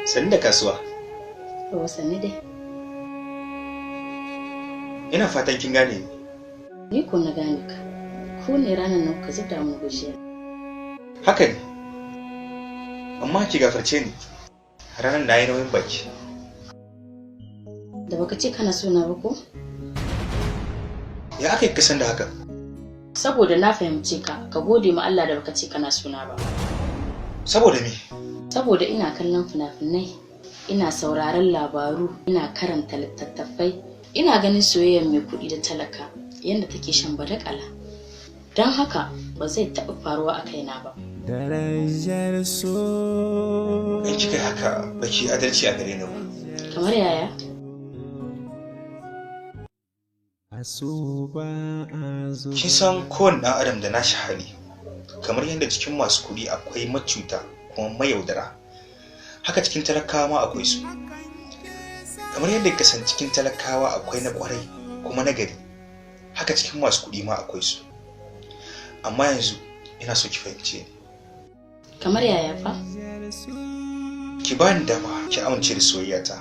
Sannu da kasuwa. Yauwa, sannu dai. Ina fatan kin gane ni. Ni ko na gane ka. Ku ne ranar nan ka zubda mun gujiya. Haka ne. Amma ki gafarce ni. Ranar na yi nauyin baki. Da baka ce kana so na ba ko? Ya aka yi kasan da haka? Saboda na fahimce ka, ka gode ma Allah da baka ce kana so na ba. Saboda me? Saboda ina kallon fina-finai, ina sauraron labaru, ina karanta littattafai, ina ganin soyayyar mai kuɗi da talaka yadda take shan badakala. Don haka ba zai taɓa faruwa a kaina ba. Darajar so. In kika yi haka, baki adalci a gare ni ba. Kamar yaya? A so ba a zubar. Kin san kowane ɗan adam da nashi hali. Kamar yadda cikin masu kuɗi akwai macuta kuma mayaudara, haka cikin talakawa ma akwai su. Kamar yadda ka san cikin talakawa akwai na kwarai kuma na gari, haka cikin masu kuɗi ma akwai su. Amma yanzu ina so ki fahimce ni. Kamar yaya fa? Ki bani dama ki amince da soyayyata.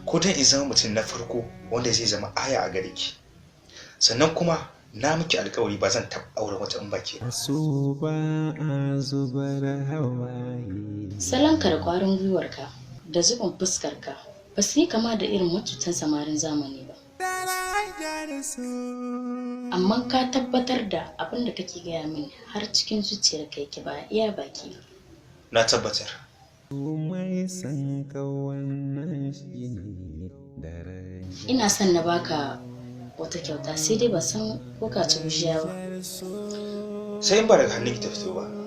Ko dan in zama mutum na farko wanda zai zama aya a gare ki. Sannan kuma na miki alkawari ba zan taɓa auren wata in ba ke ba. A so ba a zubar hawaye. Salonka da ƙwarin gwiwarka da zubin fuskarka ba su yi kama da irin macutan samarin zamani ba. Darajar so. Amma ka tabbatar da abin da kake gaya mini har cikin zuciyarka yake, ba iya baki ba? Na tabbatar. Mai san ka, wannan shi ne darajar Ina son na baka wata kyauta, sai dai ban san ko ka ci gujiya ba. Sai in ba daga hannunki ta fito ba.